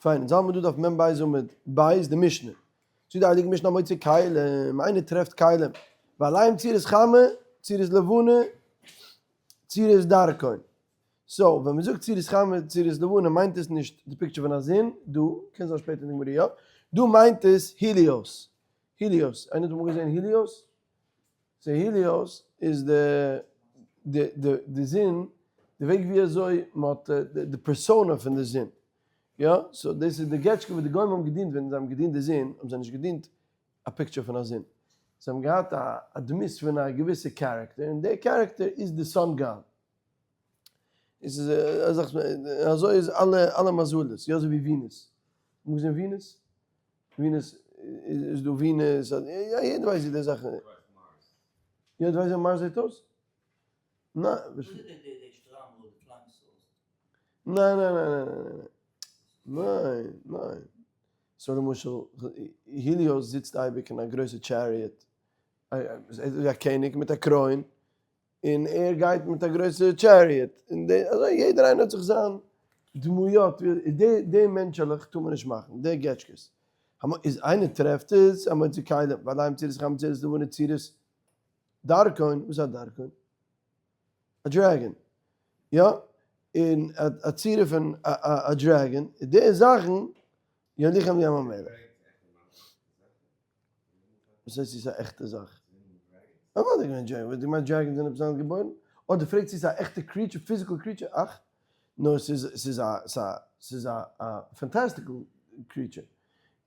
פיין, אונז האלט מיר דא דף מ ב עמוד ב', די משנה. זאגט די הייליגע משנה המוצא כלים, איינער טרעפט כלים, ועליהם צורת חמה, צורת לבנה, צורת דרקון. so, ווען מ'זאגט צורת חמה, צורת לבנה, מיינט עס נישט די picture פון א זון, דא, קען זיין שפעטער אין די גמרא יא, דא מיינט עס היליאוס. היליאוס, איינער האט אמאל געזען היליאוס? so היליאוס איז די די די די זון, די וועג ווי אזוי מען האט די פערסאנא פון די זון, יא, so דאס איז די געטשקע וואס די גוים האבן געדינט ווען זיי האבן געדינט די זון האבן זיי נישט געדינט א picture פון א זון, זיי האבן געהאט א דמות פון א געוויסע character און די character איז די sun god. עס איז א זאך אזוי איז אלע אלע מזלות, יא אזוי ווי Venus, האט מען געזען Venus? Venus איז דא Venus, יא יעדער ווייסט ווי די זאכן, יעדער ווייסט ווי Mars זעט אויס? ניין. ניין ניין ניין ניין ניין ניין, so למשל היליאוס זיצט אייביג אין א גרויסע chariot, אזוי א קעניג מיט א קרוין, און ער גייט מיט א גרויסע chariot, און די אזוי יעדער איינער האט זיך זיין דמויות, די די מענטשעלעך טאר מען נישט מאכן, די געטשקעס, איז איינער טרעפט עס, המוצא כלים, ועליהם צורת חמה צורת לבנה צורת דרקון, וואס איז א דרקון? א dragon, יא, און א צורה פון א dragon, די זאכן יוליכם לים המלח. וואס הייסט ס'איז א עכטע זאך? אוודאי געווען dragon, וואס דו מיינסט dragons זענען עפעס אנדערש געבוירן? אדער פרעגסט צו ס'איז א עכטע creature, physical creature, אך, נאר ס'איז ס'איז א ס'איז א א fantastical creature.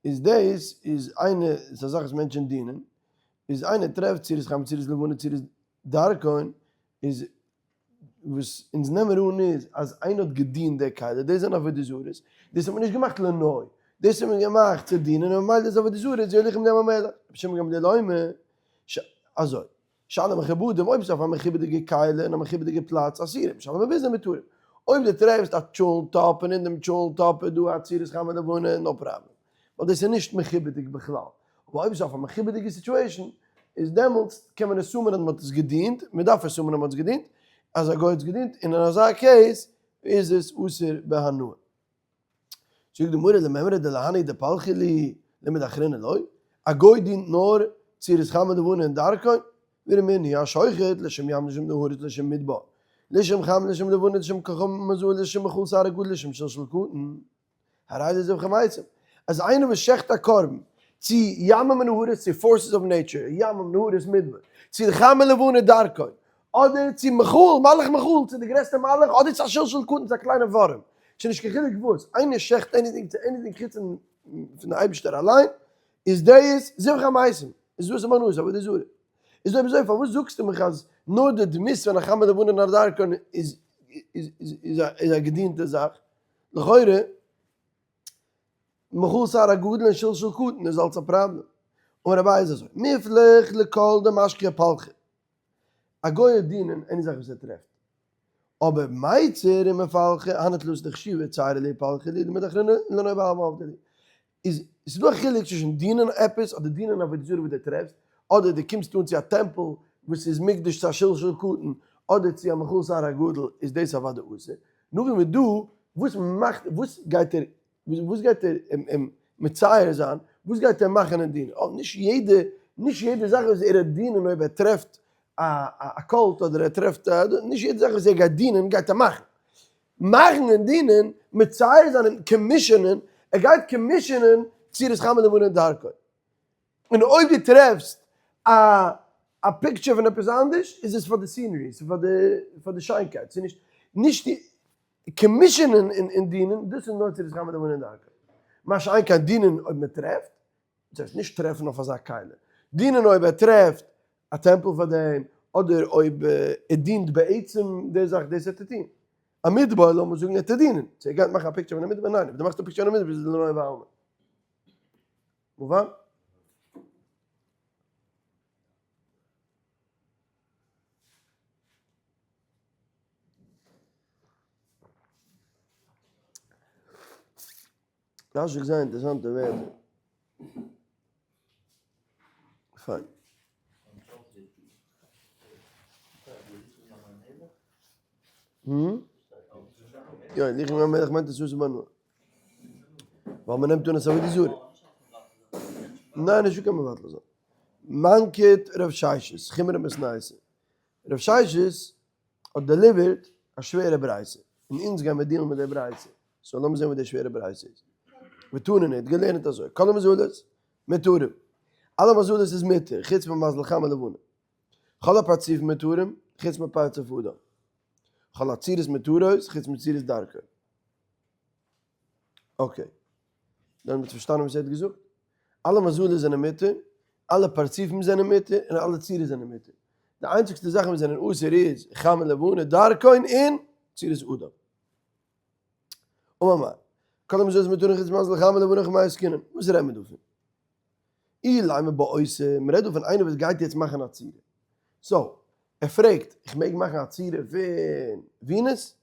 איז דאס איז איינע, ס'איז א זאך וואס מענטשן דינען, איז איינער טרעפט צורת חמה צורת לבנה צורת דרקון, איז וואס אונז נעמען אן איז אז איינער האט געדינט די כלי, דאס זענען עבודה זרות, דאס האט מען נישט געמאכט לנוי, דאס האט מען געמאכט צו דינען און ממילא איז עבודה זרה איז יוליכם לים המלח, רבי שמעון גמליאל אומר, אזוי, שעל המכובדים, אויב ס'איז אויף א מכובד'יגע כלי און א מכובד'יגע פלאץ אסורים, שעל המבוזים מותרים, אויב דו טרעפסט א טשולנט טאפ און אין דעם טשולנט טאפ איז דא א צורת חמה לבנה, no problem, ווייל דאס איז נישט מכובד'יג בכלל, אבער אויב ס'איז אויף א מכובד'יגע situation איז דעמאלטס קען מען assume ען אז מ'האט עס געדינט, מ'דארף assume ען אז מ'האט עס געדינט, אז א גוי האט עס געדינט, און אין אזא case איז עס אסור בהנאה. זאגט די גמרא למימרא דלהני דפלחי להו למידי אחרינא לא, א גוי דינט נאר צורת חמה לבנה און דרקון, ורמינהו השוחט לשם ים לשם נהרות לשם מדבר לשם חמה לשם לבנה לשם כוכבים ומזלות לשם מחול שער הגדול לשם שלשול קטן. הרי זה זבחי מתים, אז איינער וואס שעכט א קרבן צו ימים ונהרות צו forces of nature, ימים נהרות מדבר, צו די חמה לבנה דרקון, אדער צו מיכאל, מלאך מיכאל, צו די גרעסטע מלאך, אדער צו א שלשול קטן, צו א קליינע ווארעם, ס'איז נישט קיין חילוק וואס, איינער שעכט anything צו anything חוץ פון די אייבערשטער אליין, איז דאס זבחי מתים, איז דאס אמנות, עבודה זרה. איז אויב אזוי פארוואס זאגסטו מיך אז נאר די דמות פון א חמה לבנה און א דרקון איז איז א געדינטע זאך? לכאורה, מחול שער הגדול און שלשול קטן איז אלץ א פראבלעם. אמר אביי איז אזוי, מיפלח לכל דמשכי פלחי. א גוי האט דינען any זאך וואס ער טרעפט. אבער מיצר ומפלחי הני תלתא דחשיבי צערא להו פלחי להו למידי אחרינא לנוי בעלמא עבדי להו. איז ס'איז דא א חילוק צווישן דינען עפעס אדער דינען עבודה זרה וואס דו טרעפסט, אדער דו קומסט אן צו א טעמפל וואס איז מוקדש צו א שלשול קטן אדער צו א מחול שער הגדול איז דאס אוודאי אסור. נאכדעם איז דא וואס מאכט וואס גייט ער וואס גייט ער אים מצייר זיין וואס גייט ער מאכן און דינען אוי נישט יעדע נישט יעדע זאך וואס ער וועט דינען אויב ער טרעפט א א cult אדער ער טרעפט א נישט יעדע זאך וואס ער גייט דינען גייט ער מאכן מאכן און דינען מצייר זיין און commission ען ער גייט commission ען צורת חמה לבנה דרקון. און אויב דו טרעפסט א א picture פון עפעס אנדערש איז עס פאר די scenery, ס'איז פאר די פאר די שיינקייט, ס'איז נישט נישט די commission ען און דינען, דאס איז נאר צורת חמה לבנה דרקון. מה שאין כן דינען אויב מען טרעפט, דאס הייסט נישט טרעפן אויף אזא כלי, דינען אויב ער טרעפט א טעמפל פאר דעם, אדער אויב ער דינט בעצם די זאך, דאס וועט ער טון. א מדבר לאמיר זאגן ער טוט דינען, צו ער גייט מאכן א picture פון א מדבר, ניין, אויב דו מאכסט א picture פון א מדבר איז עס לנוי בעלמא. מובן? רש"י זאגט זייער אינטערעסאנטע ווערטער. פיין. יא, יוליכם ים המלח מיינט עס וואס איז בנוי. ווייל מען נעמט אן עס עבודה זרה. ניין נישטא קיין מבטל זיין. מנקיט רב ששת, חומרא מתנייתא. רב ששת האט delivered א שווערע ברייתא, און אונז גיימיר deal ן מיט די ברייתא. so לאמיר זען וואס די שווערע ברייתא איז. ותנן האט געלערנט אזוי, כל המזלות מותרים. אלע מזלות איז מותר, חוץ ממזל חמה לבנה. כל הפרצופים מותרים, חוץ מפרצוף אדם. כל הצורות מותרות, חוץ מצורת דרקון. okay. דאן האט מען פארשטאנען וואס ער האט געזאגט. אלע מזלות זענען מותר, אלע פרצופים זענען מותר, און אלע צורות זענען מותר. די איינציגסטע זאכן וואס זענען אסור איז חמה לבנה, דרקון און צורת אדם. אמר מר. כל המזלות מותרים חוץ ממזל חמה לבנה כמאי עסקינן. וואס רעדט מען דא פון? אילימא בעושה, מען רעדט דא פון איינער וואס גייט יעצט מאכן א צורה. so, ער פרעגט, איך מעג מאכן א צורה פון Venus?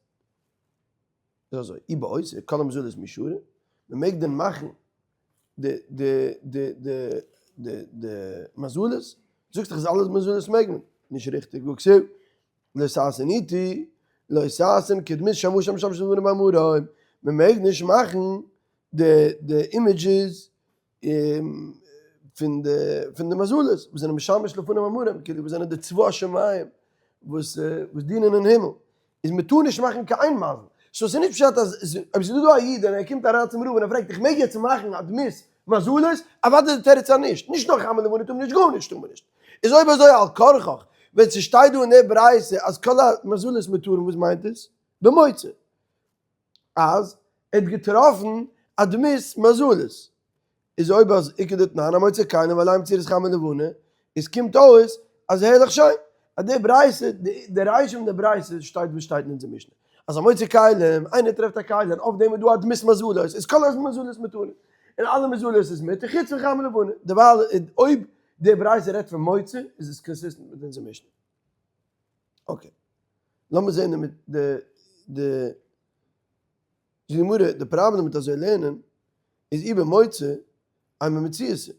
איז אזוי, אי בעושה, כל המזלות מי שרי, מען מעג דען מאכן די די די די די די מזלות? זאגסט דאך אז אלע מזלות מעג מען. נישט ריכטיג, והכתיב, לא תעשון אתי, לא תעשון כדמות שמשים המשמשים לפני במרום, מען מעג נישט מאכן די די images פון די פון די מזלות וואס זענען משמש לפני במרום, כאילו וואס זענען די צבא השמים וואס וואס דינען אין הימל, איז מען טאר נישט מאכן קיין מזל, so ס'איז נישט פשט אז אויב ס'איז דא דא א איד און ער קומט אריין צום רב און ער פרעגט איך מעג יעצט מאכן א דמות מזלות, אוודאי איז די תירוץ אז נישט, נישט נאר חמה לבנה טאר מען נישט גארנישט טאר מען נישט, איז אויב אזוי על כרחך ווען ס'שטייט דא אין די ברייתא אז כל המזלות מותרים וואס מיינט עס? במוצא. אז ער האט געטראפן א דמות מזלות, איז אויב אז איכא דתנן המוצא כלים ועליהם צורת חמה לבנה, איז קומט אויס אז הערליך שיין, אז די ברייתא, די רישא פון די ברייתא שטייט וואס שטייט אין אונזער משנה, אז המוצא כלים, איינער טרעפט א כלי און אויף דעם איז דא א דמות מזלות, איז כל המזלות מותרים, און אלע מזלות איז מותר חוץ פון חמה לבנה, דערווייל אויב די ברייתא רעדט פון מוצא איז עס consistent מיט אונזער משנה. okay. לאמיר זעהן די די די גמרא, די פראבלעם מיט אזוי לערנען איז אי במוצא אימא מציעתא.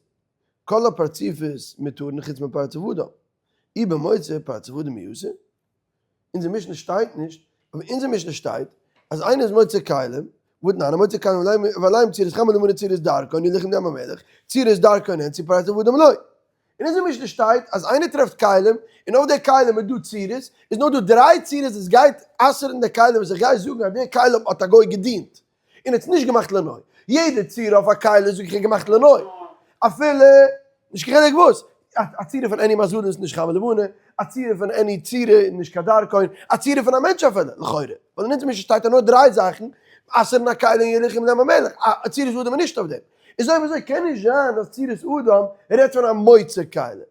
כל הפרצופות מותרין חוץ מפרצוף אדם. אי במוצא פרצוף אדם מי אסור. אונזער משנה שטייט נישט, אבער אונזער משנה שטייט אז איינער איז מוצא כלים, והתנן המוצא כלים ועליהם צורת חמה לבנה צורת דרקון יוליכם לים המלח, צורת דרקון אין צו פרצוף אדם לא. אין אונזער משנה שטייט אז איינער טרעפט כלים און אויף די כלים איז דא צורות, איז נאר דא דריי צורות וואס גייט אסר'ן די כלים וואס איך גיי זאגן אז די כלים האט א גוי געדינט און האט עס נישט געמאכט לנוי, יעדע צורה אויף א כלי זאג איך איז געמאכט לנוי, אפילו נישט קיין חילוק וואס, א צורה פון any מזלות איז נישט חמה לבנה, א צורה פון any צורה איז נישט קיין דרקון, א צורה פון א מענטש אפילו, לכאורה, ווייל אין אונזער משנה שטייט אז נאר דריי זאכן אסר'ן א כלי און יוליכם לים המלח, א צורת אדם איז נישט אויף דעם. איז אויב אזוי קען נישט זיין אז צורת אדם רעדט פון א מוצא כלי.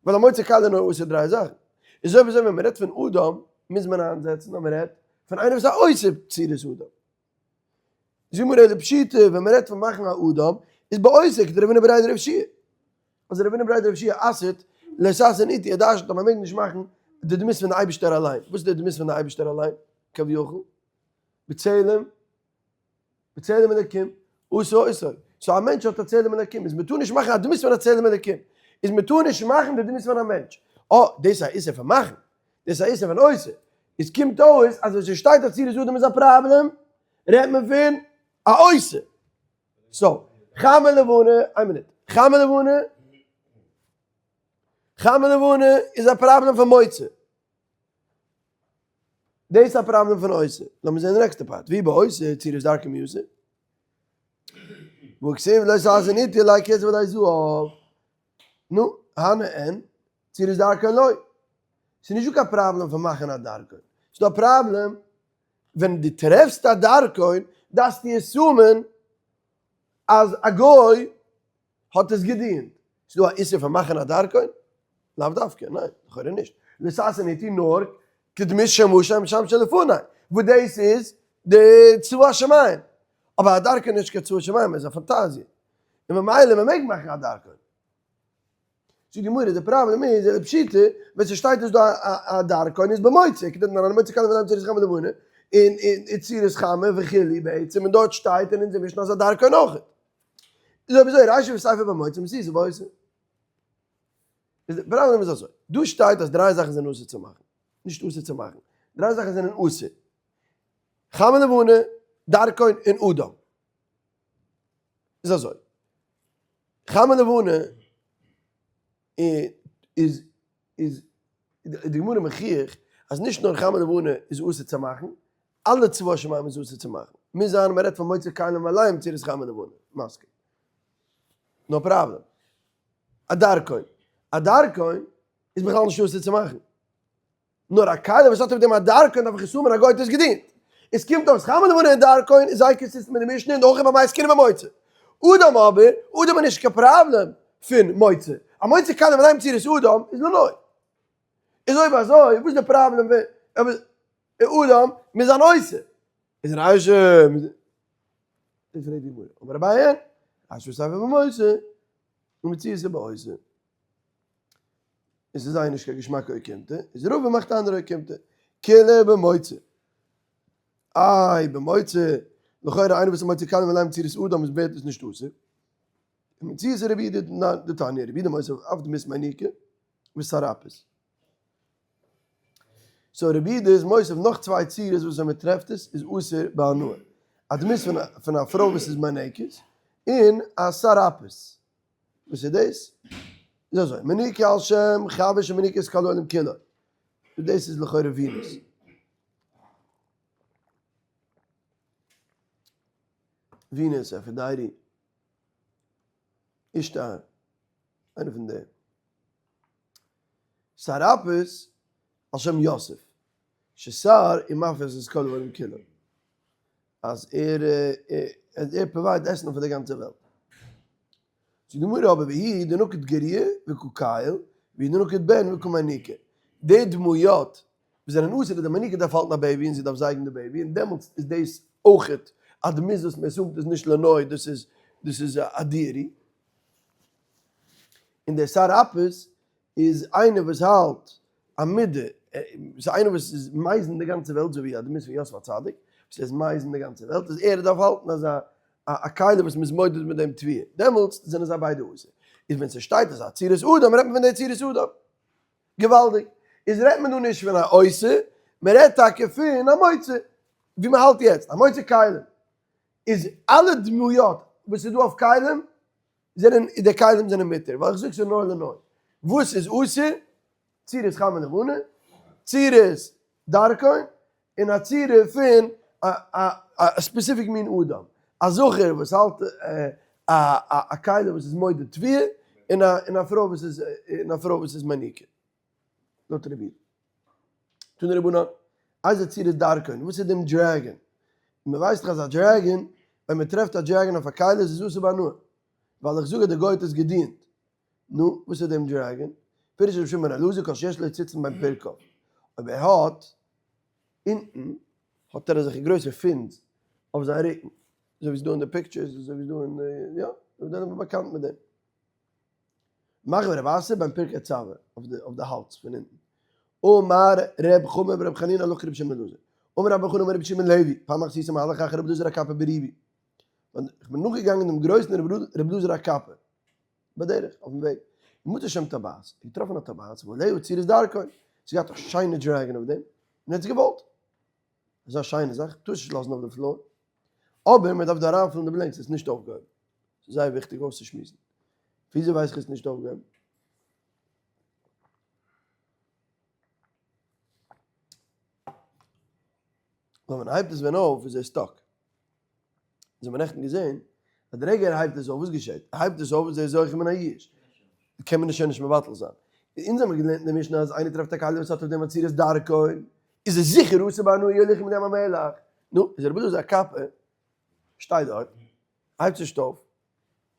ווייל א מוצא כלי איז נאר אסור דריי זאכן. איז אויב אזוי ווען מען רעדט פון אדם מוז מען איינזעצן אז מען רעדט פון איינער וואס איז א עושה צורת אדם. זאג מיר אלא פשיטא ווען מען רעדט פון מאכן א אדם איז בעושה כדרב הונא בריה דרב יהושע. אז רב הונא בריה דרב יהושע אסר'ט לא תעשון אתי ער דרש'נט אז מען מעג נישט מאכן די דמות פון די אייבישטער אליין. וואס איז די דמות פון די אייבישטער אליין? כביכול. בצלם. בצלם אלקים עשה אותו, so א מענטש האט א צלם אלקים, איז מ'טאר נישט מאכן א דמות פון א צלם אלקים, איז מ'טאר נישט מאכן די דמות פון א מענטש, אה, דאס איז א איסור פון מאכן, דאס איז א איסור פון עושה, איז קומט אויס אז ווען ס'שטייט אז צורת אדם איז א פראבלעם, רעדט מען פון א עושה. so, חמה לבנה, איין מינוט, חמה לבנה, חמה לבנה איז א פראבלעם פון מוצא. דאס איז א פראבלעם פון עושה. לאמיר זען די נעקסטע part. ואי בעושה צורת דרקון מי אסור. והכתיב לא תעשון אתי לא כסף ולא זהב. נו, הני אין, צורת דרקון לא. ס'איז נישטא קיין פראבלעם פון מאכן א דרקון. ס'איז דא א פראבלעם ווען דו טרעפסט א דרקון דארפסטו assume ען אז א גוי האט עס געדינט. ס'איז דא א איסור פון מאכן א דרקון? לאו דווקא, ניין, לכאורה נישט. לא תעשון אתי נאר כדמות שמשים המשמשים לפני, וואס דאס איז די צבא השמים. אבער א דרקון איז נישט קיין צבא שמים, איז א פאנטאזיע. און ממילא מ'מעג מאכן א דרקון. זאגט די גמרא, די פראבלעם איז, אלא פשיטא, ווען ס'שטייט אז דא א דרקון איז במוצא, כדתנן המוצא כלים ועליהם צורת חמה ולבנה, און צורת חמה וכו' בעצם, און דארט שטייט אין אונזער משנה אז א דרקון אויך. איז אויב אזוי רישא וסיפא במוצא מציעתא בעושה. איז די פראבלעם איז אזוי, דא שטייט אז דריי זאכן זענען אסור צו מאכן, נישט אסור צו מאכן, דריי זאכן זענען אסור, חמה לבנה. דרכון און אדם. איז אזוי, חמה לבנה איז איז די גמרא מוכיח אז נישט נאר חמה לבנה איז אסור צו מאכן, אלע צבא שמים איז אסור צו מאכן. מוז זיין מען רעדט פון מוצא כלים אליין צורת חמה לבנה. מסכים. no problem. א דרכון. א דרכון איז בכלל נישט אסור צו מאכן. נאר א כלי וואס האט אויף דעם א דרכון דארף איך עס האבן א גוי האט עס געדינט. עס קומט אויס חמה לבנה און דרכון איז זייער consistent מיט די משנה און אויך ביי מי זקנים במוצא. אדם אבער, אדם איז נישט קיין פראבלעם פון מוצא. א מוצא כלים אליין צורת אדם איז לנוי. איז אויב אזוי וואס איז די פראבלעם ווען אדם מוז זיין עושה? איז רשי איז פרעגט די גמרא אמר אביי רישא וסיפא במוצא ומציעתא בעושה. עס איז זייער נישט קיין געשמאקע אוקימתא, איז רבא מאכט א אנדערע אוקימתא, כולה במוצא. איי במוצא, לכאורה איינער וואס איז מוצא כלים אליין בצורת אדם איז ווערט עס נישט אסור. מציעתא רבי יהודה דתניא, רבי יהודה מוסיף אף דמות מניקה וסרפס. so רבי יהודה איז מוסיף נאך צוויי צורות וואס ווען מען טרעפט עס איז אסור בהנאה. א דמות פון א פרוי וואס איז מניקת, און א סרפס. וואס איז דאס? איז אזוי, מניקה על שם חוה שמניקה את כל העולם כולו. דאס איז לכאורה ווינוס. ווינוס, אפרודייטי, אישתר, איינער פון די. סרפס על שם יוסף, ששר ומפריס את כל העולם כולו. אז ער אז ער provide עסן פאר די גאנצע וועלט. זאגט די גמרא אבער והוא דנקיט גריא וקא כייל והוא דנקיט בן וקא מניקה. די דמויות וואס זענען אסור איז די מניקה דארף האלטן א baby און זי דארף זייגן די baby און דעמאלטס איז דאס אויכעט א דמות וואס מען assume ט איז נישט לנוי דאס איז דאס איז א deity. און דער שר אפס איז איינער וואס האלט א מידה, ס'איז איינער וואס איז מזין די גאנצע וועלט, אזוי ווי א דמות פון יוסף הצדיק, וואס ער איז מזין די גאנצע וועלט, איז ער דארף האלטן אזא א כלי וואס מ'איז מודד מיט דעם תבואה, דעמאלטס זענען זיי ביידע אסור. איז ווען ס'שטייט אזא צורת אדם רעדט מען פון די צורת אדם. געוואלדיג. איז רעדט מען דא נישט פון א עושה, מ'רעדט טאקע פון א מוצא, ווי מ'האלט יעצט, א מוצא כלים. איז אלע דמויות וואס איז דא אויף כלים, זענען די כלים זענען מותר, ווייל איך זאג ס'איז נאר לנוי. וואס איז אסור? צורת חמה לבנה, צורת דרכון, און א צורה פון א specific מין אדם, א זכר וואס האלט א כלי וואס איז מודד תבואה, און א פרוי וואס איז און א פרוי וואס איז מניקה. לויט רבי תנו רבנן, איזה צורת דרכון, וואס איז דעם dragon? מען ווייסט דאך אז א dragon, ווען מען טרעפט א dragon אויף א כלי איז עס אסור בהנאה, ווייל איך זאג אז די גוי האט עס געדינט. נו, וואס איז דעם dragon? פירש רבי שמעון בן אלעזר כל שיש לו ציצין בין ברכיו. אויב ער האט, אונטן, האט ער אזעלכע גרויסע fins אויף זיין רוקן, אזוי ווי ס'איז דא אין די pictures, אזוי ווי ס'איז דא אין די, יא, זיי זענען באקאנט מיט דעם. מחוי רב אסי בין פרקי צוואר, אויף די האלז פון אונטן. אמר ר' חמא בר' חנינא הלכה כרבי שמעון אלעזר. אמר רבי חנא אמר רבי שמעון לוי, פעם אחת הייתי מהלך אחר רבי אלעזר הקפר בריבי. איך בין נאכגעגאנגען דעם גרויסן רבי אלעזר הקפר. בדרך, אויפן וועג. ומצא שם טבעת, געטראפן א טבעת, ועליה צורת דרכון. ס'האט געהאט א שיינע dragon אויף דעם, און ער האט עס געוואלט. אזא שיינע זאך, טארסט נישט לאזן אויף די floor. אבער מען דארף דא אריינפילן די blanks, עס איז נישט אויפגעהויבן. ס'איז זייער וויכטיג אויסצושמועסן. וויאזוי ווייס איך עס איז נישט אויפגעהויבן? ווייל ווען ער הייבט עס ווען אויף איז ער stuck. אונז האבן נעכטן געזען אז די רגע ער הייבט עס אויף וואס געשעט? ער הייבט עס אויף איז ער זוכה מן היאוש. קען מען עס שוין נישט מבטל זיין. אונז האבן געלערנט אין די משנה אז איינער טרעפט א כלי וואס האט אויף דעם א צורת דרכון, איז עס זיכער אסור בהנאה יוליך מיט דעם המלח. נו, איז רבי אלעזר הקפר שטייט דארט, הייבט נישט אויף,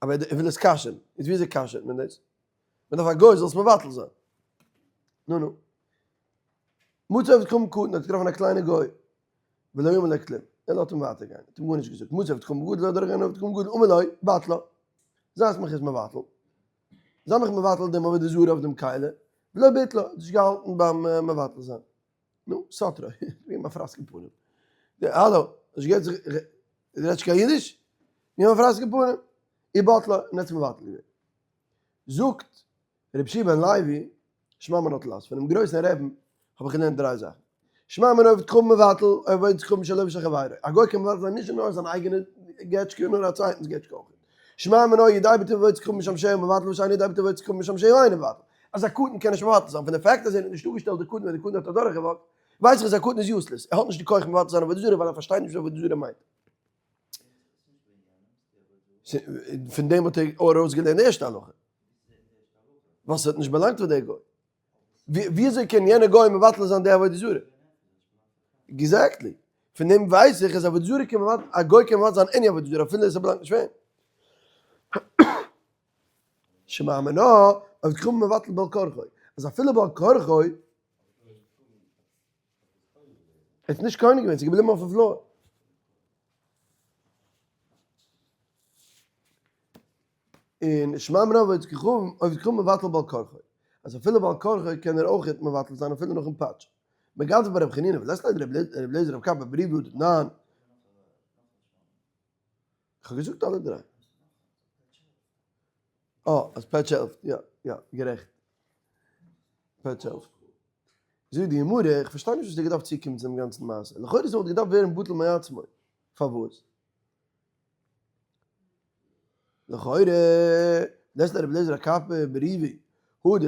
אבער ער וויל עס כשר'ן, איז וויאזוי כשר'ט מען דאס? מען דארף א גוי זאל עס מבטל זיין. נו נו. מצא עבד חכמים קטן האט געטראפן א קליינע גוי, ולא אמר לו כלום, ער לאזט אים ווייטער גיין, האט אים גארנישט געזאגט, מצא עבד חכמים גדול איז אדורכגעגאנגען עבד חכמים גדול אמר לו, בטלה, זייט מיך עס מבטל, זיי מיך מבטל דעם עבודה זרה אויף דעם כלי, ולא ביטלה, האט נישט געהאלטן ביים מבטל זיין. נו, סטרו, געב אים א פראסק אין פנים. האלא, האסט געהערט זיך, דו רעדסט נישט קיין אידיש? געב אים א פראסק אין פנים. ובטלה, און האט עס מבטל געווען. זאגט רבי יהושע בן לוי, שמע מינה תלת, פונעם גרויסן רעבן האב איך געלערנט דריי זאכן. שמע מינה עובד כוכבים מבטל, עובד כוכבים שלו ושל חברו. א גוי קען מבטל זיין נישט נאר זיין אייגענע געטשקע נאר א צווייטנס געטשקע אויך. שמע מינה יודע בטומאה עובד כוכבים משמשיה מבטל ושאינו יודע בטומאה עובד כוכבים משמשיה אינו מבטל. אז א קטן קען נישט מבטל זיין. פון די fact אז ער האט נישט אפגעשטעלט די קטן ווען די קטן האט אדורכגעוואקט, ווייס איך אז א קטן איז useless. ער האט נישט די כח מבטל זיין עבודה זרה ווייל ער פארשטייט נישט וואס עבודה זרה מיינט. פון דעם האט ער ארויסגעלערנט די ערשטע הלכה. ווייל ס'האט נישט באלאנגט פאר דער גוי. וויאזוי קען יענער גוי מבטל זיין די עבודה זרה? Exactly. פון דעם ווייס איך אז עבודה זרה קען מבטל, א גוי קען מבטל זיין any עבודה זרה אפילו עס באלאנגט נישט פאר אים. שמע מינה, עובד כוכבים מבטל בעל כרחו. אז אפילו בעל כרחו, ער האט נישט קונה געווען, ס'איז געבליבן אויפן floor. און שמע מינה עובד כוכבים, עובד כוכבים מבטל בעל כרחו. אז אפילו בעל כרחו קען ער אויך מבטל זיין אפילו נאכן פאטש. מגדף ביי רבי חנינא ולית ליה דרבי אליעזר רב קפא בריבי דתנן. כ'האב געזאגט אלע דריי. אה, אז פעטש העלפט, יא, יא, גערעכט. פעטש העלפט. זאגט די גמרא, איך פארשטיי נישט וואס האט געדארפט צוקומען צו דעם גאנצן מעשה, לכאורה ס'וואלט געדארפט ווערן בטל מעצמו, פארוואס? לכאורה, לית ליה רבי אליעזר הקפא בריבי, הא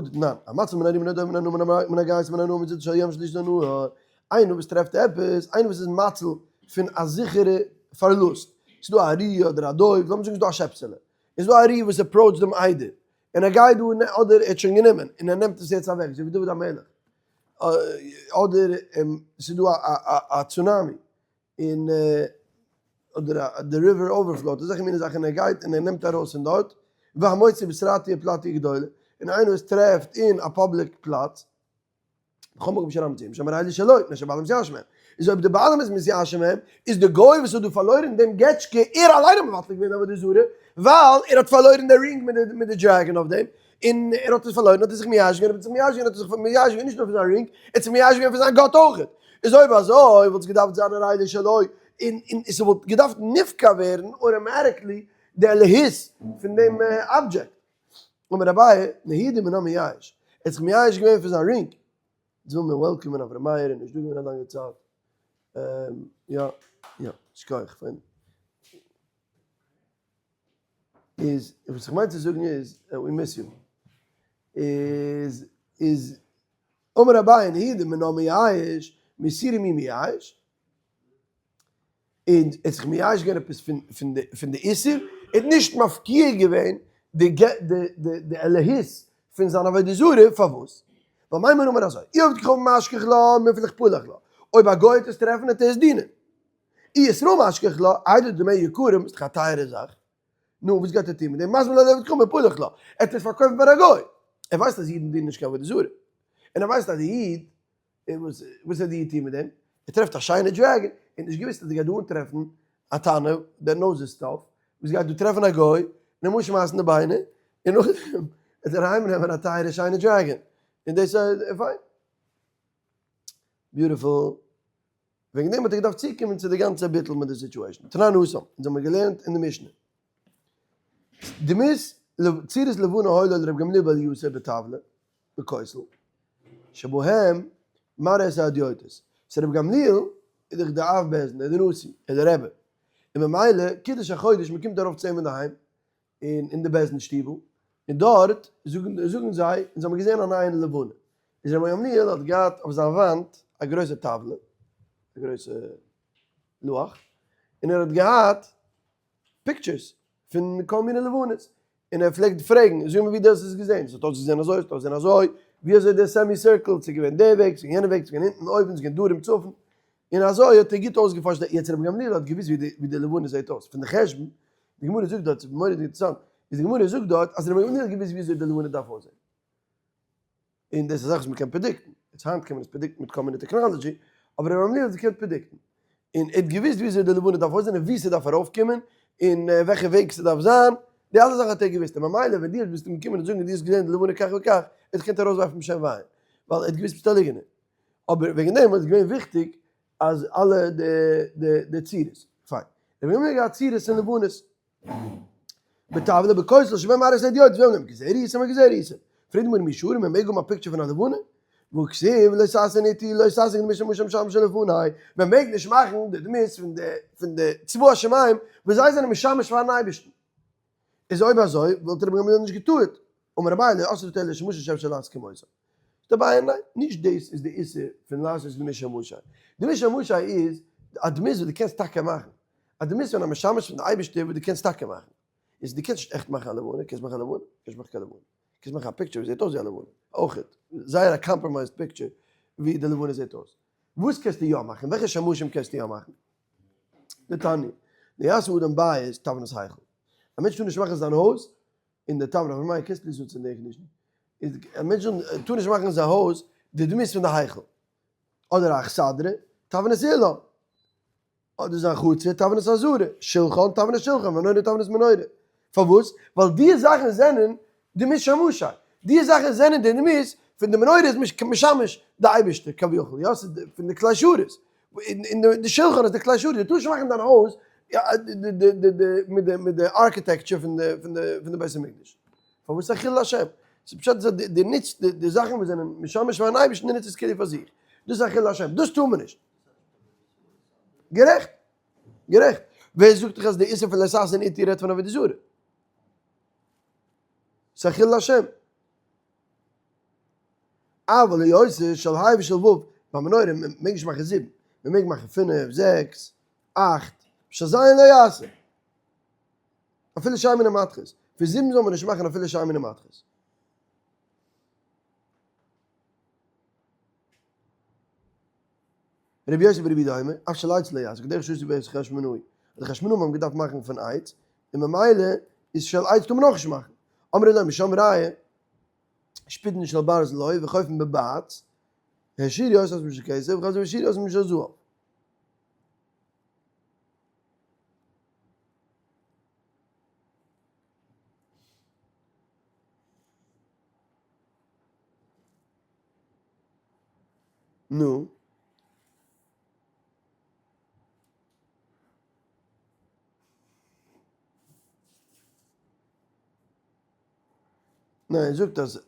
דתנן, המציל מן הארי מן הדוב מן הנמר מן הגייס מן הנהר מציצו של ים שלישית הנהר, איינער וואס טרעפט עפעס, איינער וואס איז מציל פון א זיכערע פארלוסט, ס'איז דא א ארי אדער א דוב, לאמיר זאגן ס'איז דא א שעפסעלע, איז דא א ארי וואס approach ט דעם עדר, און ער גייט דא, אדער ער האט שוין גענומען און ער נעמט עס יעצט אוועק, אזוי ווי דוד המלך, אדער ס'איז דא א צונאמי, און אדער די river overflow ט, אזעלכע מיני זאכן, און ער גייט און ער נעמט ארויס פון דארט, והמוצא בסרטיא פלטיא גדולה, און איינער וואס טרעפט אין א public פלאץ, בכל מקום שאין מוציאין משם הרי אלו שלו, מפני שהבעלים מתייאש מהם. איז אויב די בעלים איז מתייאש מהם, איז די גוי וואס האט דא פארלוירן דעם געטשקע, ער אליין האט מבטל געווען די עבודה זרה, ווייל ער האט פארלוירן די ring מיט די dragon אויף דעם, און ער האט עס פארלוירן האט ער זיך מייאש געווען, אויב ער האט זיך מייאש געווען האט ער זיך מייאש געווען נישט נאר פון זיין רינג, ער האט זיך מייאש געווען פון זיין גאט אויך. איז אויב אזוי וואלט עס געדארפט זיין הרי אלו שלו, און און ס'וואלט געדארפט נפקע ווערן automatically די אלהות פון דעם אבדזשעקט. אמר אביי, נהי דמינה מייאש, ער האט זיך מייאש געווען פון זיין רינג. יעצט ווילן מיר welcome ען אברהם מאיר, ער איז נישט דא געווען א לאנגע צייט. יא, יא, שכוח פאר. איז, וואס איך מיין צו זאגן איז, we miss you. איז, איז, אמר אביי, נהי דמינה מייאש, מאיסורא מי מייאש? און ער האט זיך מייאש געווען עפעס פון פון די איסור, ער האט נישט מפקיע געווען די די אלהות פון זיין עבודה זרה, פארוואס? ווייל מימר אמר אזוי, אי עובד כוכבים משכח לה מיפלח פלח לה, אויב א גוי וועט עס טרעפן וועט ער עס דינען, אי ישראל משכח לה, איידי דמי יקרים, איז דאך א טייערע זאך, נו וואס גייט ער טון מיט דעם, מזמין לה לעובד כוכבים פלח לה, ער וועט עס פארקויפן פאר א גוי, ער ווייסט אז אידן דינען נישט קיין עבודה זרה, און ער ווייסט אז די איד און וואס וואס האט די איד טון מיט דעם? ער טרעפט א שיינע dragon, ער האט נישט געוואוסט אז ער גייט דא אנטרעפן א תנא that knows his stuff, וואס גייט דא טרעפן א גוי און אים אנשמייסן די ביינער, און נאכדעם וועט ער אהיים נעמען א טייערע שיינע dragon, און דאס איז פיין. Beautiful. וועגן דעם האט ער געדארפט צוקומען צו די גאנצע ביטול מיט די situation. תנן התם, אונז האבן געלערנט אין די משנה. דמות צורת לבנה היה לו לר' גמליאל בר יוסף בטבלא בכותל שבהם מראה את ההדיוטות. So ר' גמליאל איז דאך די אב בית דין, ער איז די נשיא, ער איז די רבי. און ממילא קידוש החודש מען קומט ארויף צו אים אינדערהיים אין אין די בית דין שטיבל, און דארט זאגן זאגן זיי, אונז האבן געזען א נייע לבנה. איז ר' גמליאל האט געהאט אויף זיין וואנט א גרויסע טבלה, א גרויסע לוח, און ער האט געהאט pictures פון כל מיני לבנות, און ער פלעגט פרעגן, זאג מיר ווי דו האסט עס געזען, עס האט אויסגעזען אזוי, עס האט אויסגעזען אזוי, ווי אזוי דער semi circle, ס'איז געווען דער וועג, ס'איז געווען יענער וועג, ס'איז געווען אונטן, אויבן, ס'איז געווען דרום, צפון, און אזוי האט ער גוט אויסגעפארשט די, יעצט רבי גמליאל האט געוואוסט ווי די ווי די לבנה זעט אויס, פון די חשבון, די גמרא זאגט דארט, ס'איז מורא'דיג אינטערעסאנט, איז די גמרא זאגט דארט אז רבי גמליאל האט געוואוסט ווי אזוי די לבנה דארף אויסזען. און דאס איז א זאך וואס מ'קען predict ן, יעצט היינט קען מען עס predict ן מיט כל מיני technology, אבער רבי גמליאל האט געקענט predict ן, און ער האט געוואוסט ווי אזוי די לבנה דארף אויסזען און וואו ס'דארף ארויפקומען, און וועלכע וועג ס'דארף זיין, די אלע זאכן האט ער געוואוסט, און ממילא ווען דו ביסט אים געקומען און זאגן אז דו האסט געזען די לבנה כך וכך, ער האט געקענט ארויסווארפן בשם וויין, ווייל ער האט געוואוסט ביסט א ליגענער. אבער וועגן דעם איז געווען וויכטיג אז אלע די די צורות, פיין. רבי גמליאל האט געהאט צורות און לבנות. בטבלא בכותל שבהם מראה את ההדיוטות ואומרים להם כזה ראיתם וכזה ראיתם. פרעגט די גמרא מי שרי מען מעג האבן א picture פון א לבנה? והכתיב לא תעשון אתי לא תעשון כדמות שמשי המשמש לפני, מען מעג נישט מאכן די דמות פון די פון די צבא השמים וואס זיי זענען משמש פארן אייבערשטן. איז אויב אזוי וואלט רבי גמליאל נישט געטארט, אמר אביי לא אסרה תורה אלא שמשים שאפשר לעשות כמותם. זאגט אביי ניין, נישט דאס איז די איסור פון לעשות דמות שמשי. דמות שמשי איז א דמות וואס דו קענסט טאקע מאכן. א דמות פון א משמש פון די אייבערשטער וואס דו קענסט טאקע מאכן. איז דו קענסט נישט עכט מאכן א לבנה, קענסט מאכן א לבנה? קענסט מאכן קיין לבנה. קענסט מאכן א picture ווי זעט אויס ווי א לבנה, אויכעט זייער א compromised picture ווי די לבנה זעט אויס. וואס קענסטו יא מאכן? וועלכע שמשים קענסטו יא מאכן? דתניא, לא יעשה אדם בית תבנית היכל. א מענטש טאר נישט מאכן זיין הויז אין די תבנית, אבער מיין קענסט נישט נוצן די air condition. איז א מענטש טאר נישט מאכן זיין הויז די דמות פון די היכל. אדער א אכסדרה, תבנית אולם. אדער זיין חצר תבנית עזרה, שלחן תבנית שלחן, מנורה תבנית מנורה. פארוואס? ווייל די זאכן זענען דמות שמשי. די זאכן זענען די דמות פון די מנורה איז משמש די אייבערשטער כביכול, יא? ס'איז פון די כלי שרת. און די שלחן איז די כלי שרת. דו טארסט נישט מאכן דיין הויז מיט די architecture פון די בית המקדש. פארוואס א חילול השם? ס'איז פשט אז דו נוצט די זאכן וואס זענען משמש פארן אייבערשטן, דו נוצט עס כאילו פאר זיך. דאס איז א חילול השם. דאס טאר מען נישט. גערעכט. גערעכט. ווער זאגט דיך אז די איסור פון לא תעשון אתי רעדט פון עבודה זרה? ס'איז א חילול השם. אבל היוצא של ה' ושל ו' ביי מנורה מען מעג נישט מאכן זיבן, מען מעג מאכן פינף, זעקס, אכט, של ז' לא יעשה. אפילו שאר מיני מתכות. פון זיבן זאל מען נישט מאכן אפילו שאר מיני מתכות. רבי יוסי ברבי יהודה אומר, אף של עץ לא יעשה, כדרך שעשו בית חשמונאי, אז די חשמונאים האבן געדארפט מאכן פון עץ, און ממילא איז של עץ טאר מען אויך נישט מאכן. אמרו לו משם ראיה, שפודין של ברזל היו וחופין בבעץ, העשירו אותן משל כסף, וחזרו והעשירו אותן משל זהב. נו? ניין, ער זאגט אז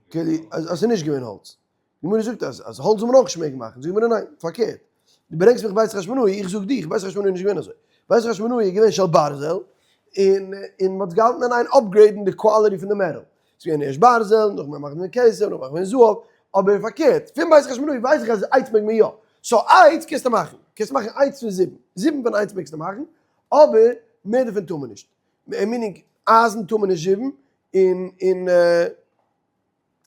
כאילו אז ס'איז נישט געווען האלץ. די גמרא זאגט אז אז האלץ זאל מען אויך נישט מעגן מאכן. זאגט די גמרא ניין, פארקערט. דו ברענגסט מיך בית חשמונאי, איך זאג דיך, בית חשמונאי איז נישט געווען אזוי. בית חשמונאי איז געווען של ברזל, און און מ'האט געהאלטן אין איין upgrade ן די quality פון די metal. ס'איז געווען ערשט ברזל, נאכדעם מאכט מען כסף, נאכדעם מאכט מען זהב, אבער פארקערט, פון בית חשמונאי ווייס איך אז עץ מעג מען יא. so עץ קענסטו מאכן, קענסט מאכן עץ פון זיבן, זיבן פון עץ מעגסטו מאכן, אבער מער דערפון טאר מען נישט. meaning אייזן טאר מען נישט זיבן, און און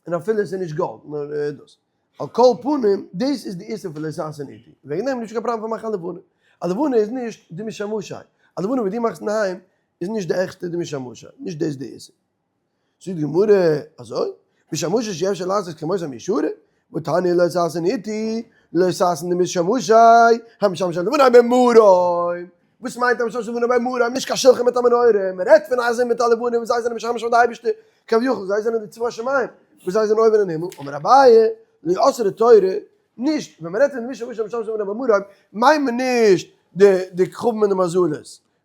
און אפילו עס איז נישט גאלד, נאר דאס. על כל פנים, דאס איז די איסור פון לא תעשון אתי. וועגן דעם איז נישט קיין פראבלעם פון מאכן א לבנה. א לבנה איז נישט דמות שמשי. א לבנה וואס דו מאכסט אינדערהיים איז נישט די עכטע דמות שמשי. נישט דאס איז די איסור. זאגט די גמרא אזוי, ושמשי שאי אפשר לעשות כמותם מי שרי, והתניא לא תעשון אתי, לא תעשון דמות שמשי, המשמש הלבנה במרום. וואס מיינט המשמש הלבנה במרום? נישט קיין שלחן מיט א מנורה, מען רעדט פון אייזן מיט א לבנה וואס זיי זענען משמש פאר די אייבערשטער, כביכול זיי זענען די צבא השמים וואס זיי זענען אויבן אין הימל, אמר אביי, לא אסרה תורה, נישט, ווען מען רעדט פון דמות שמשי המשמש הלבנה במרום, מיינט מען נישט די כוכבים און די מזלות,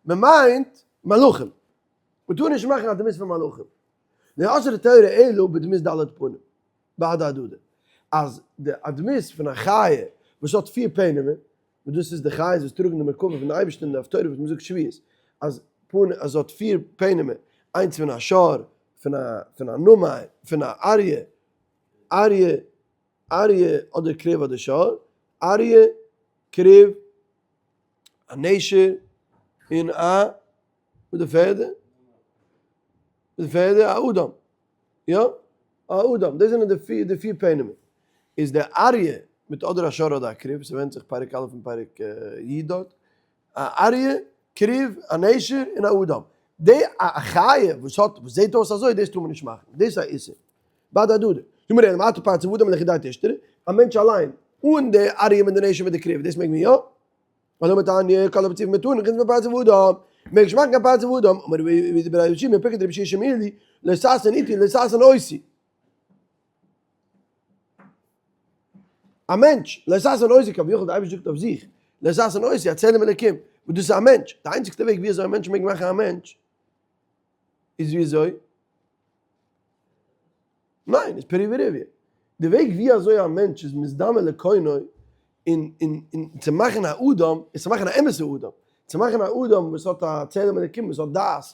מען מיינט מלאכים. מען טאר נישט מאכן א דמות פון מלאכים. לא אסרה תורה אלא בדמות ד' פנים, בהדי הדדי. אז די א דמות פון א חיה וואס האט פיר פענעמער, וואס דאס איז די חיות וואס טראגן די מרכבה פון די אייבערשטען אין די הפטורה וואס מען זאגט שבועות, אז פנים אז האט פיר פענעמער, איינס פון א שור, פון א פון א נמר, פון א אריה, אריה, אריה אדער כרוב אדער שור, אריה, כרוב, א נשר, און א מיט די פערדע? מיט די פערדע? א אדם. יא? א אדם. דאס זענען די פיר, די פיר פענעמער. איז דער אריה מיט אדער א שור אדער א כרוב, ס'ווענדט זיך פרק א' און פרק י דארט. א אריה, כרוב, א נשר, און א אדם. די א חיה וואס האט, וואס זעט אויס אזוי, דאס טאר מען נישט מאכן. דאס איז א איסור. בהדי הדדי. זאג מיר, אלא מעתה פרצוף אדם לחודיה תשתרי, א מענטש אליין, אן די אריה מיט די נשר מיט די כרוב, דאס מעג מען יא? ווייל אמר תניא כל הפרצופים מותרין חוץ מפרצוף אדם, מעג נישט מאכן קיין פרצוף אדם, אמר רבי יהודה בר יהושע פרקת רבי יהושע שמילי, לא תעשון אתי לא תעשון אותי. א מענטש, לא תעשון אותי כביכול די אייבערשטער זאגט אויף זיך, לא תעשון אותי א צלם אלוקים, וואס דאס איז א מענטש, די איינציגסטע וועג ווי אזוי א מענטש מעג מאכן א מענטש איז ווי אזוי? ניין, איז פריה ורביה. די וועג ווי אזוי א מענטש איז מזדמן לקונו און און און צו מאכן א אדם איז צו מאכן א אמת'ע אדם, צו מאכן א אדם וואס האט א צלם אלקים וואס האט דעת,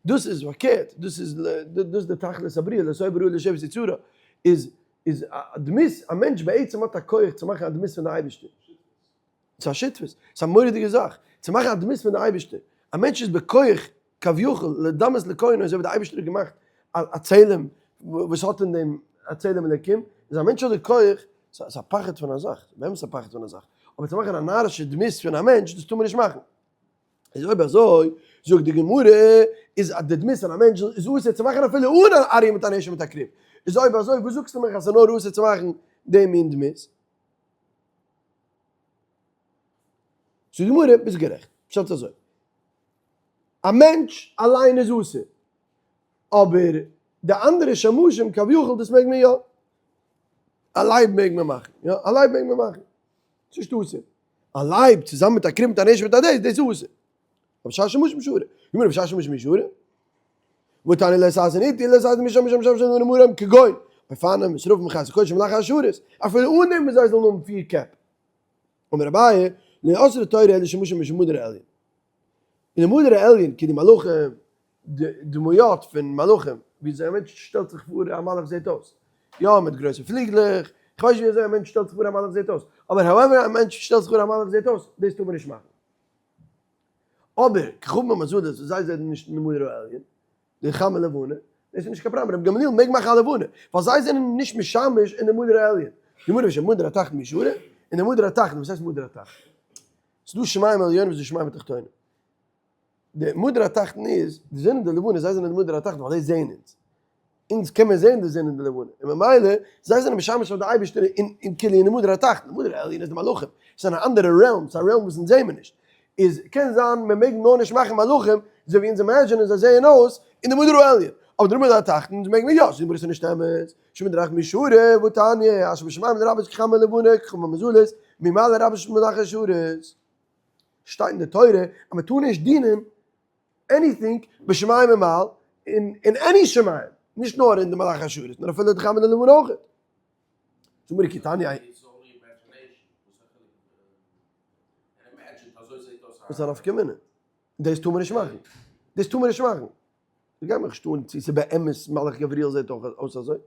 דאס איז פארקערט, דאס איז דאס איז די תכלית הבריאה, לא תהו בראה לשבת יצרה, איז איז א דמות, א מענטש בעצם האט א כח צו מאכן א דמות פון די אייבערשטער. ס'איז א שותפות, ס'איז א מורא'דיגע זאך, צו מאכן א דמות פון די אייבערשטער, א מענטש איז בכח כביכול לדמות לקונו אזוי ווי די אייבערשטער האט געמאכט א צלם וואס האט אין דעם א צלם אלקים, איז א מענטש האט די כח, ס'איז א פחד פון א זאך, באמת א פחד פון א זאך, אבער צו מאכן א נארישע דמות פון א מענטש דאס טאר מען נישט מאכן. איז אויב אזוי, זאגט די גמרא, איז די דמות פון א מענטש איז אסור צו מאכן אפילו אן אן אריה מיט אן אשל מיט א כרוב, איז אויב אזוי וואס זאגסטו מיך אז ס'איז נאר אסור צו מאכן דעם מין דמות? זאגט די גמרא, ביסט גערעכט, פשט איז אזוי, א מענטש אליין איז אסור, אבער די אנדערע שמשים כביכול דאס מעג מען יא, א לייב מעג מען מאכן, יא, א לייב מעג מען מאכן, ס'נישט אסור, א לייב צוזאמען מיט א כרוב מיט אן אשל מיט א דאס, דאס איז אסור. אבער שאר שמשים שרי, גמרא ושאר שמשים שרי, והתניא לא תעשון אתי לא תעשון משם משם משם משם נמרים כגון אופנים ושרפים וחיות הקודש ומלאכי השרת, אפילו אן דעם וואס זיי זאלן האבן פיר קעפ. אמר אביי, לא אסרה תורה אלא שמשים משום מדור העליון. אין די מדור העליון כאילו מלאכים, די דמויות פון מלאכים, ווי אזוי א מענטש שטעלט זיך פאר א מלאך זעט אויס, יא מיט גרויסע פליגלעך, איך ווייס נישט ווי אזוי א מענטש שטעלט זיך פאר א מלאך זעט אויס, אבער however א מענטש שטעלט זיך פאר א מלאך זעט אויס, דאס טאר מען נישט מאכן. אבער כוכבים ומזלות וואס זיי זענען נישט אין די מדור העליון, די חמה לבנה, דאס איז נישט קיין פראבלעם, רבי גמליאל מעג מאכן א לבנה, ווייל זיי זענען נישט משמש אין די מדור העליון. די גמרא בשם מדור התחתון מי שרי, אין די מדור התחתון, וואס הייסט מדור התחתון? ס'איז דא שמים עליונים און ס'איז דא שמים התחתונים. די מדור התחתון איז, די זון און די לבנה, זיי זענען די מדור התחתון ווייל זיי זעען אונז. אונז קען מען זען די זון און די לבנה, און ממילא זיי זענען משמש פאר די אייבערשטער אין אין כאילו אין די מדור התחתון, די מדור העליון איז די מלאכים, עס איז אן אנדערע realm, ס'איז א realm וואס אונז זעען מיר נישט, איז קען זיין מען מעג נאר נישט מאכן מלאכים אזוי ווי אונז imagine ען זיי זעען אויס אין די מדור העליון, אבער די מדור התחתון מעג מען יא, זאגט די גמרא ס'איז נישט אמת, שום מדור התחתון מי שרי, והתניא, אשר בשמים לרבות כחמה ולבנה כוכבים ומזלות, ממעל לרבות מלאכי השרת. שטייט אין די תורה אז מען טאר נישט דינען anything בשמים ממעל, אין any שמים, נישט נאר אין די מלאכי השרת, נאר אפילו די חמה און לבנה אויך. זאג מיר כי תניא. וואס איז א נפקא מינה? דאס טאר מען נישט מאכן. דאס טאר מען נישט מאכן. גייט מיך נישט אן צו ס'איז באמת מלאך גבריאל זעט אויך אויס אזוי.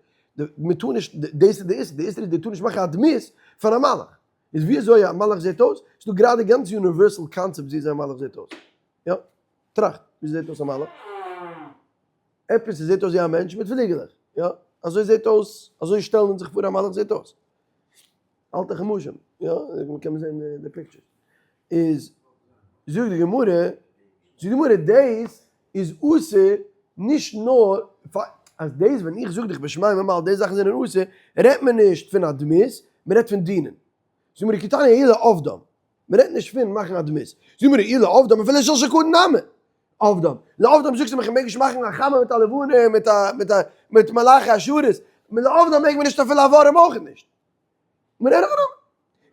מען טאר נישט, דאס איז די איסור, די איסור איז דו טאר נישט מאכן א דמות פון א מלאך. איז ווי אזוי א מלאך זעט אויס? ס'איז דא גראדע גאנץ universal concept ווי אזוי א מלאך זעט אויס. יא, טראכט, ווי זעט אויס א מלאך? עפעס זעט אויס ווי א מענטש מיט פליגעלעך, יא, אזוי זעט אויס, אזוי שטעלן אונז זיך פאר א מלאך זעט אויס. אלטע חומשים, יא, קען מען זען די picture. איז, זאגט די גמרא, זאגט די גמרא דאס איז אסור נישט נאר פאר, אז דאס ווען איך זאג דיך בשמים ממעל די זאכן זענען אסור, רעדט מען נישט פון א דמות, מען רעדט פון דינען. זאגט די גמרא כי תניא ההיא לעובדם, מען רעדט נישט פון מאכן א דמות. זאגט די גמרא אי לעובדם אפילו שלשול קטן נמי עובדם. לעובדם זאגסטו מיך איך מעג נישט מאכן א חמה מיט א לבנה מיט א מיט א מיט מלאכי השרת. לעובדם מעג מען נישט אפילו א ווארעם אויך נישט. און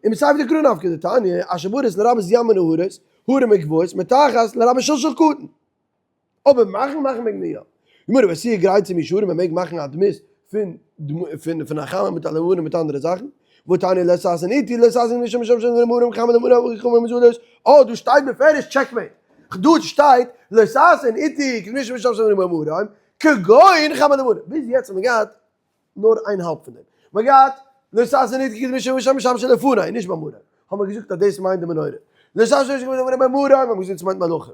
מסייפא דקרא נפקא דתניא אשר ברית לרבות ים ונהרות הרים וגבעות מתחת לרבות שלשול קטן. אבער מאכן מאכן מעג מען יא. גמרא ועשיה גרייצא מי שרי מען מעג מאכן א דמות פון פון פון א חמה מיט א לבנה מיט אנדערע זאכן. והתניא לא תעשון אתי לא תעשון משום משום משום נמרים חמה לבנה וכוכבים ומזלות. אה דא שטייט בפירוש checkmate. דא שטייט לא תעשון אתי משום משום משום נמרים כגון חמה לבנה. ביז יעצט האט מען געהאט נאר איין האלב פון דעם. מען געהאט לא תעשון אתי כדמות המשמשין לפני, נישט במרום. האט מען געזאגט אז דאס מיינט די מנורה. לא תעשון אתי במרום האט מען געזאגט דאס מיינט מלאכים.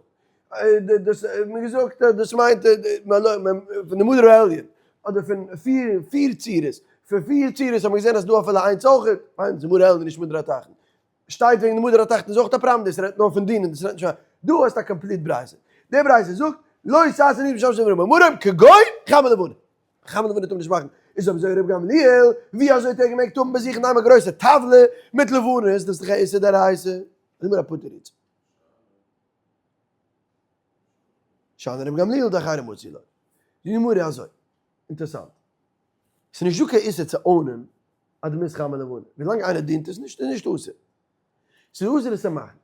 דאס האט מען געזאגט אז דאס מיינט פון די מדור העליון. אדער פון פיר פיר צורות. פון פיר צורות האט מען געזען אז ס'דא אפילו איינס אויכעט. מיינט די מדור העליון נישט מדור התחתון. שטייט וועגן די מדור התחתון איז אויך א פראבלעם, דאס רעדט נאר פון דינען, דאס רעדט נישט פון, דא האסטו א complete ברייתא. די ברייתא זאגט לא תעשון אתי משמשין במרום כגון חמה לבנה. חמה לבנה טאר מען נישט מאכן, איז אויב אזוי ר' גמליאל, ווי אזוי האט ער געמעגט האבן ביי זיך אינדערהיים א גרויסע טבלה מיט לבנות, דאס איז דאך א איסור דאורייתא, זאג מיר א פאר תירוצים. שאני ר' גמליאל דאחרים מצי לו. זאגט די גמרא אזוי, אינטערסאנט, ס'איז נישט דא קיין איסור צו own ען א דמות חמה לבנה, ווילאנג איינער דינט עס נישט איז נישט אסור, ס'איז אסור עס צו מאכן.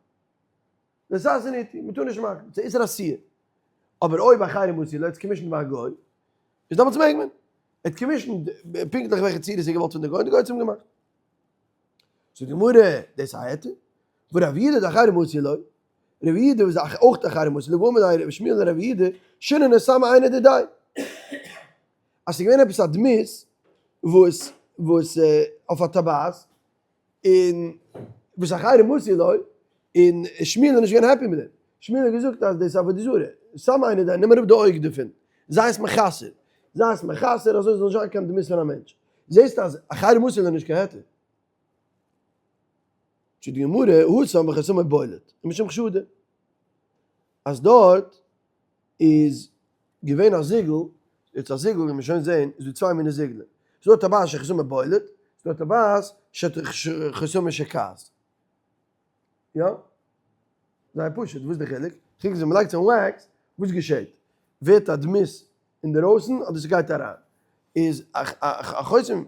לא תעשון אתי, מ'טאר נישט מאכן, ס'איז איסור עשיה. אבער אויב אחרים מצי לו, האט עס commissioned ביי א גוי, איז דעמאלטס מעג מען. האט commissioned פונקטליך וועלכע צורות ער האט געוואלט פון די גוים, די גוי האט עס אים געמאכט. זאגט די גמרא, דאס איז א היתר? ורב יהודה דאחרים מצי לא, רב יהודה איז אויך אחרים מצי לא, והאמר ליה רבי שמואל לרב יהודה, שיננא סמא עינא דידיה. אז ס'איז געווען עפעס א דמות וואס וואס אויף א טבעת, און וואס אחרים מצי לא, און שמואל איז נישט געווען happy מיט דעם. שמואל האט געזאגט אז דאס איז עבודה זרה, סמא עינא דידיה, נעם אראפ די אויג דערפון, זיי עס מחסר, זיי עס מחסר אזוי זאל נישט זיין קיין דמות פון א מענטש. זעסט אז אחרים מצי לא איז נישט קיין היתר. זאגט די גמרא, התם בחותמו בולט, ומשום חשדא, אז דארט איז געווען א זיגל, יעצט א זיגל ווי מיר שוין זעהן איז דא צוויי מיני זיגלען, ס'איז דא טבעת שחותמה בולט, ס'איז דא טבעת שחותמה שוקעת. יא? זייער פשוט, וואס איז די חילוק? חילוק איז ווען מ'לייגט עס אין wax, וואס געשעט? ווערט א דמות אינדערויסן אדער ס'גייט אריין? איז א חותם,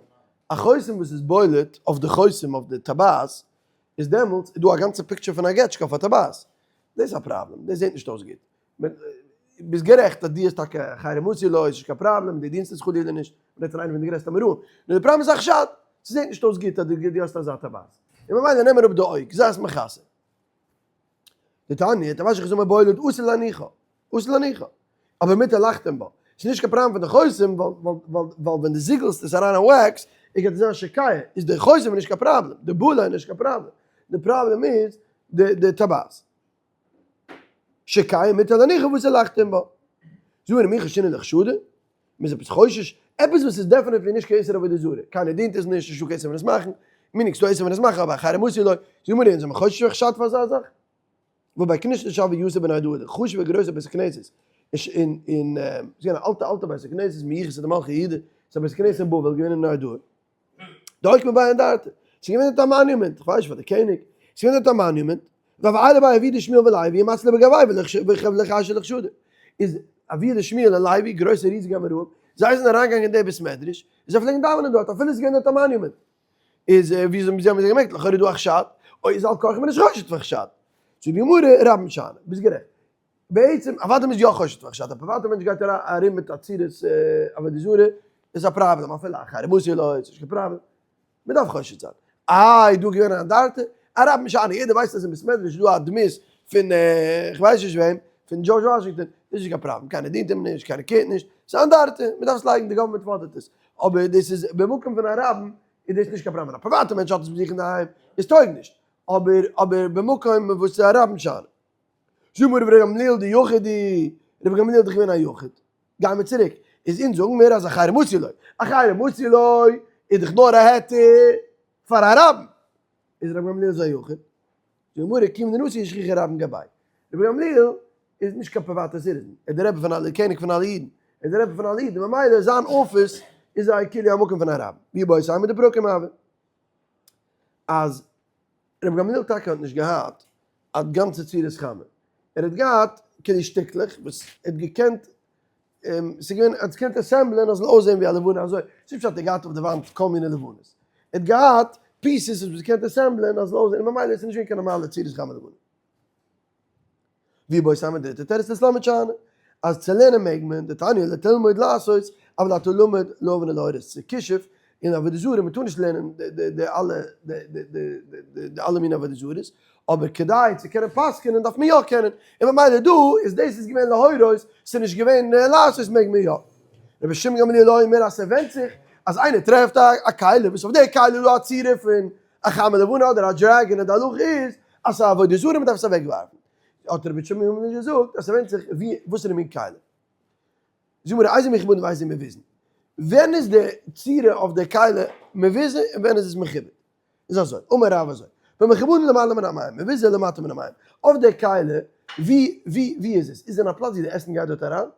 א חותם וואס איז בולט אויף די חותם אויף די טבעת, איז דעמאלטס איז דא א גאנצע picture פון א געטשקע אויף א טבעת. דאס איז א פראבלעם, דאס זעט נישט אויס גוט. ביסט גערעכט אז דו האסט טאקע אחרים מצי לא, איז נישט קיין פראבלעם, דו דינסט עס חלילה נישט, מ'רעדט פון איינער פון די גרעסטע אמוראים. נאר די פראבלעם איז א חשד, ס'זעט נישט אויס גוט אז דו האסט אזא טבעת. און ממילא נעם אראפ די אויג, זיי עס מכסה. דתניא, טבעת שחותמה בולט אסור להניחה, אסור להניחה. אבער מותר לחתום בה. ס'איז נישט קיין פראבלעם פון די חותם, ווייל ווען דו זיגלסט עס אריין אין wax, איז גייט עס זיין שקעה, איז די חותם נישט קיין פראבלעם, די בולע איז נישט קיין פראבלעם. די פראבלעם איז די טבעת. שקעה מותר להניחה ואסור לחתום בה. זאגן מיר מיכאל שינוי לחשודה, מ'איז עפעס חושש, עפעס וואס איז definitely נישט קיין איסור עבודה זרה, קיינער דינט עס נישט, נישטא קיין איסור פון עס מאכן, meaning ס'דא איסור פון עס מאכן אבער אחרים מצי לא, זאגן מיר אונז זעמיר חושש וחשד פאר אזא זאך? וואו כנישתא דשהוה יתיב בנהרדעא, די חשוב'ע גרויסע בית הכנסת, אין אין ס'איז געווען א אלטע אלטע בית הכנסת מיוחס צו די מלכי יהודה, ס'איז א בית הכנסת אין בבל געווען אין נהרדעא. דאוקמה ביה אנדרטא, ס'איז געווען דארט א monument, איך ווייס נישט פאר די קעניג, ס'איז געווען דארט א monument, והוו עיילי ביה אבוה דשמואל ולוי ומצלו בגווייהו ולחשו לחשדא, איז אבוה דשמואל און לוי, גרויסע ריזיגע אמוראים, זיי זענען אריינגעגאנגען אין די בית מדרש, און זיי פלעגן דאווענען דארט, אפילו ס'איז געווען דארט א monument. איז ווי אזוי האבן זיי געמעגט, לכאורה איז דא א חשד, אוי איז על כרחם נישט חושד פאר חשד. זאגט די גמרא, רבים שאני, ביסט גערעכט. בעצם, אוודאי מ'איז יא חושד פאר חשד, א פריוואטע מענטש גייט ארום מיט א צורת עבודה זרה, איז א פראבלעם, אפילו אחרים מצי לא, איז נישט קיין פראבלעם, מ'דארף חושד זיין. איי, דא געווען אן אנדרטא? א רבים שאני, יעדער ווייסט אז אין בית מדרש איז דא א דמות פון כ'ווייס נישט וועם, פון דזשארדזש וואשינגטאן, דאס איז נישט קיין פראבלעם, קיינער דינט אים נישט, קיינער care ט נישט, ס'איז אן אנדרטא, מ'דארף עס לייגן, די גאווערמענט פאדערט עס, אבער דאס איז במקום פון א רבים איז דאס נישט קיין פראבלעם, ווען א פריוואטע מענטש האט עס ביי זיך אינדערהיים, עס טויג נישט, אבער אבער במקום וואס ס'איז א רבים שאני. זאג מיר רבי גמליאל דיחיד הוא, רבי גמליאל איז דאך געווען א יחיד, גיי מיר צוריק, איז אונז זאגן מיר אז אחרים מצי לא, אחרים מצי לא איז דאך נאר א היתר פאר א רבים, איז רבי גמליאל איז א יחיד, זאגט די גמרא כיון דנשיא שכיחי רבים גביה, רבי גמליאל איז נישט קיין פריוואטע citizen, ער איז דער רבי פון אלע, קעניג פון אלע אידן, ער איז דער רבי פון אלע אידן, ממילא זיין אפיס איז א כאילו א מקום פון א רבים, ואיבעית אימא דפרקים הוה, אז רבי גמליאל טאקע האט נישט געהאט א גאנצע צורת חמה, ער האט געהאט כאילו שטיקלעך וואס ער האט געקענט, ס'איז געווען, ער האט געקענט assemble ען אז ס'זאל אויסזען ווי א לבנה אזוי, ס'איז נישט פשט ער האט געהאט אויף די וואנט כל מיני לבנות, ער האט געהאט pieces וואס מ'קען assemble ען אז ס'זאל אויסזען, און ממילא איז עס נישט געווען קיין נארמאלע צורת חמה לבנה. ואיבעית אימא דריטע תירוץ להתלמד שאני, אז צו לערנען מעג מען, דתניא לתלמוד לעשות, אבל אתה למד להבין ולהורות, ס'איז כישוף און עבודה זרה, מ'טאר נישט לערנען די אלע די אלע מיני עבודה זרות, אבער כדי צו קענען פסק'ענען דארף מען יא קענען, און ממילא דא איז דאס איז געווען להורות, ס'איז נישט געווען לעשות מעג מען יא. רבי שמעון גמליאל אומר אז ס'ווענדט זיך אז איינער טרעפט א כלי וואס אויף די כלי איז דא א צורה פון א חמה לבנה אדער א dragon און די הלכה איז אז ס'איז א עבודה זרה מ'דארף עס אוועק ווארפן. האט רבי שמעון גמליאל געזאגט אז ס'ווענדט זיך ווי וואסערע מין כלי. זאג מיר איזה מכובדין ואיזה מבוזין. ווען איז די צורה אויף די כלי מבוזה און ווען איז עס מכובד? איז אזוי, אמר רב אזוי, במכובדין למעלה מן המים, מבוזה למטה מן המים. אויף די כלי, ווי ווי ווי איז עס? איז אין א פלאץ ווי די עסן גייט דארט אריין?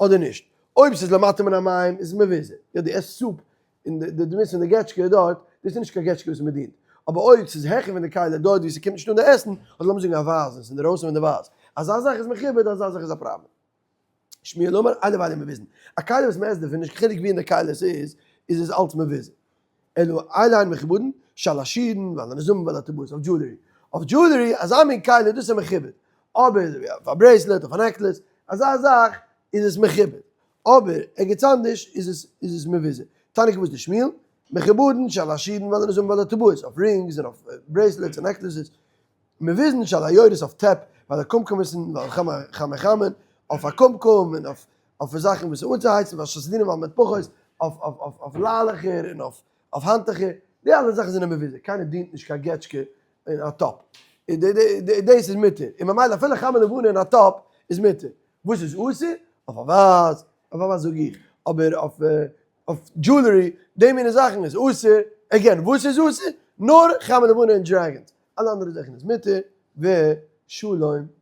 אדער נישט? אויב ס'איז למטה מן המים איז עס מבוזה. יא דו עסט soup און די דמות פון די געטשקע איז דארט, דאס איז נישט קיין געטשקע וואס מ'דינט. אבער אויב ס'איז העכער פון די כלי דארט ווי ס'קומט נישט אן די עסן, אדער לאמיר זאגן א vase און ס'איז אינדערויסן פון די vase. אזא זאך איז מכובד, אזא זאך איז א פראבלעם. שמואל אמר, אלו ואלו מבוזין. א כלי וואס מ'עסט דערפון, נישט קיין חילוק ווי אין די כלי עס איז, איז עס אלץ מבוזה. אלא אלו הן מכובדין, שעל השירין ועל הנזמים ועל הטבעות, אויף jewelry. אויף jewelry, אזא מין כלי, דאס איז מכובד. אבער אויף א bracelet, אויף א necklace, אזא זאך, איז עס מכובד. אבער ערגעץ אנדערש איז עס איז עס מבוזה. תניא כוותיה דשמואל, מכובדין שעל השירין ועל הנזמים ועל הטבעות, אויף rings און אויף bracelets און necklaces, מבוזין שעל היורות אויף טעפ ועל הקומקומתין ועל חמי חמין, אויף א קומקום און אויף אויף זאכן וואס איז אנצוהייצן, ועל סדינים ועל מטפחות, אויף אויף אויף אויף ליילעכער און אויף אויף האנטוכער, די אלע זאכן זענען מבוזה, קיינער דינט נישט קיין געטשקע אין א טאפ, דאס איז מותר, און ממילא אפילו חמה לבנה אין א טאפ איז מותר, וואס איז אסור? אויף א vase, אויף א vase זאג איך, אבער אויף אויף jewelry, די מיני זאכן איז אסור, again וואס איז אסור? נאר חמה לבנה און dragons, אלע אנדערע זאכן איז מותר, ושלום.